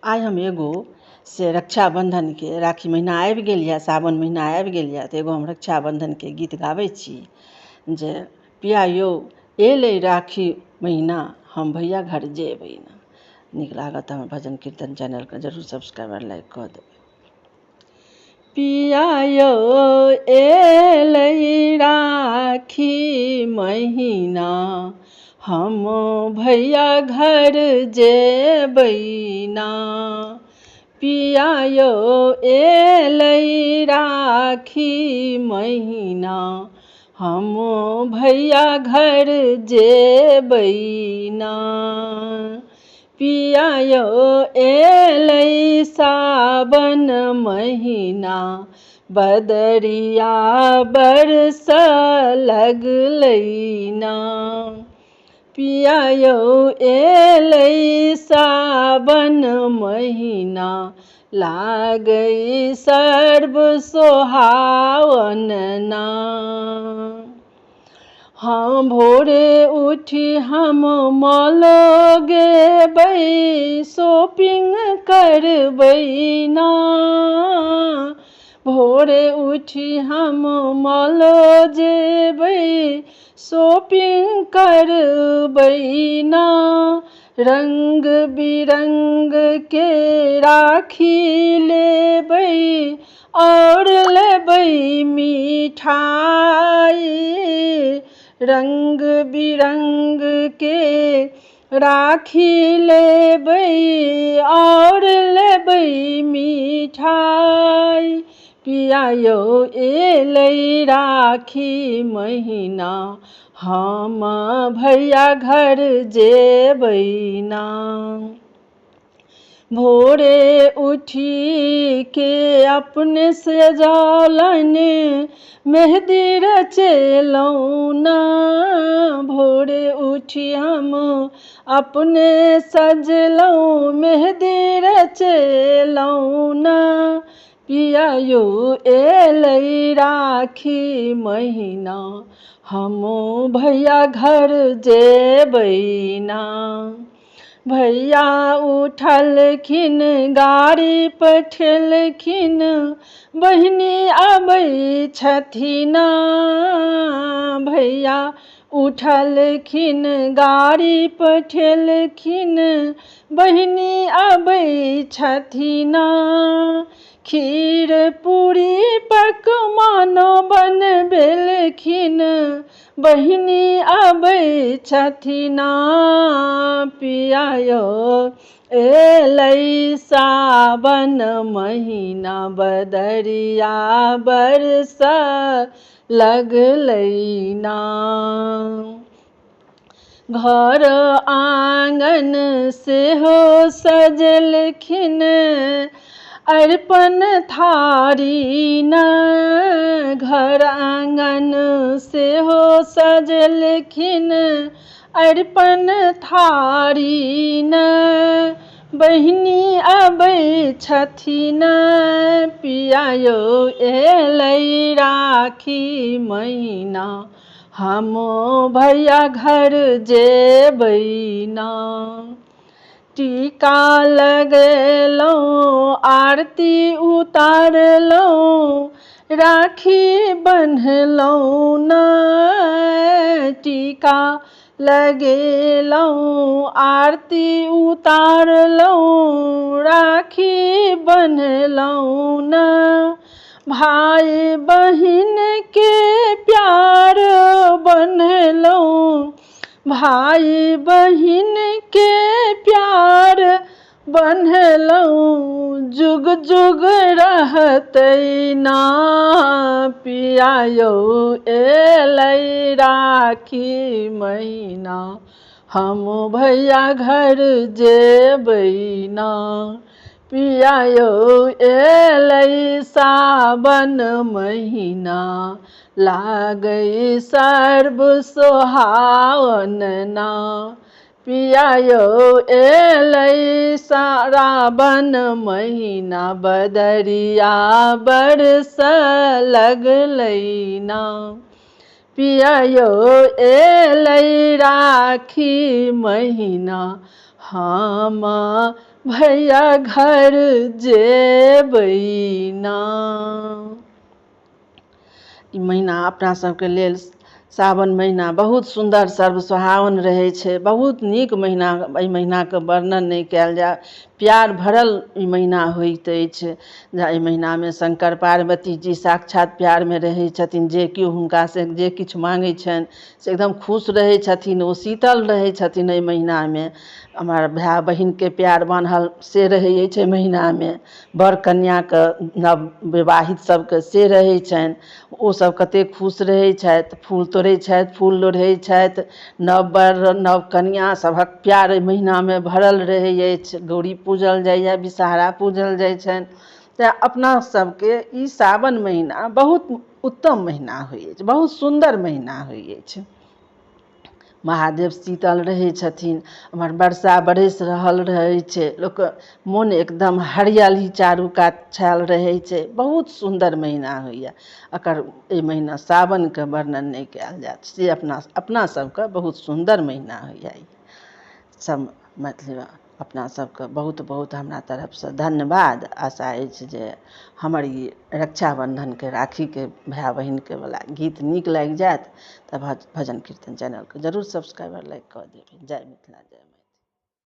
आइ हम एगो से रक्षाबन्धनके राखी महीना आबि गेल यए, सावन महीना आबि गेल यए, तऽ एगो हम रक्षाबन्धनके गीत गाबै छी जे पिया यौ एलै राखी महीना, हम भैया घर जेबै ना। नीक लागत तऽ हमर भजन कीर्तन चैनलके जरूर सब्सक्राइब आर लाइक कऽ देबै। पिया यौ एलै राखी महीना, हम भैया घर जेबै ना। पिया यौ एलै राखी महीना, हम भैया घर जेबै ना। पिया यौ एलै सावन महीना, बदरिया बरस लगलै ना। पिया यौ एलै सावन महीना, लागै सर्व सोहावन ना। हाँ भोरे उठी हम मॉल गेबै, शॉपिंग करबै ना। भोरे उठी हम मॉल जेबै, शॉपिंग करबै ना। रंग बिरंग के राखी लेबै और लेबै मिठाई। रंग बिरंग के राखी लेबै और लेबै मिठाई। पिया यौ एलै राखी महीना, हम भैया घर जेबै ना। भोरे उठी के अपने सजौलनि मेहदी रचेलहुँ ना। भोरे उठी हम अपने सजलहुँ मेहदी रचेलहुँ ना। पिया यौ एलै राखी महीना, हम भैया घर जेबै ना। भैया उठलखिन गाड़ी पठेलखिन, बहिनी अबै छथिन। भैया उठलखिन गाड़ी पठेलखिन, बहिनी अबै छथिन। खीर पूरी पकवान बनबेलखिन, बहिनी अबै छथिन। पिया यौ एलै सावन महीना, बदरिया बरस लगलै ना। घर आँगन सेहो सजलखिन अरिपन थारी ना। घर आँगन सेहो सजलखिन अरिपन थारी ना। बहिनी अबै छथिन। पिया यौ एलै राखी महीना, हम भैया घर जेबै ना। टीका लगेलहुँ आरती उतारलहुँ राखी बन्हलहुँ ना। टीका लगेलहुँ आरती उतारलहुँ राखी बन्हलहुँ ना। भाय बहिन के प्यार बन्हलहुँ, भाय बहिन के प्यार बन्हलहुँ, जुग जुग रहतै ना। पिया यौ एलै राखी महीना, हम भैया घर जेबै ना। पिया यौ एलै सावन महीना, लागै सर्व सोहावन ना। पिया यौ एलै सावन महीना, बदरिया बरस लगलै ना। पिया यौ एलै राखी महिना, हम भैया घर जेबै ना। ई महिना अपना सबके लेल सावन महिना बहुत सुन्दर सर्व सुहावन रहै छै, बहुत नीक महिना। एहि महिनाके वर्णन नहि कयल जाय, प्यार भरल ई महिना होइत अछि। एहि महिनामे शंकर पार्वती जी साक्षात प्यारमे रहै छथिन। जे केओ हुनकासँ जे किछु माँगै छनि से एकदम खुश रहै छथिन, ओ शीतल रहै छथिन। एहि महिनामे हमर भाय बहिनके प्यार बान्हल से रहै अछि। एहि महिनामे वर कन्याके नव विवाहित सबके से रहै छनि, ओसब कतेक खुश रहै छथि। फूल तोड़ै छथि, फूल लोढ़ै छथि। नव वर नव कन्या सभक प्यार एहि महिनामे भरल रहै अछि। गौरी पूजल जाइए, विषहरा पूजल जाइ छनि। तेँ अपना सबके ई सावन महिना बहुत उत्तम महिना होइ अछि, बहुत सुन्दर महिना होइ अछि। महादेव शीतल रहै छथिन, एम्हर वर्षा बरसि रहल रहै छै, लोकके मोन एकदम हरियाली चारू कात छायल रहै छै। बहुत सुन्दर महिना होइए। एकर एहि महिना सावनके वर्णन नहि कयल जायत, से अपना अपना सबके बहुत सुन्दर महिना होइए। सब मैथिली अपना सबके बहुत बहुत हमरा तरफसँ धन्यवाद। आशा अछि जे हमर ई रक्षाबन्धनके राखीके भाय बहिनके वला गीत नीक लागि जायत तऽ भजन कीर्तन चैनलके जरूर सब्सक्राइब आओर लाइक कऽ देबै। जय मिथिला, जय मैथिली।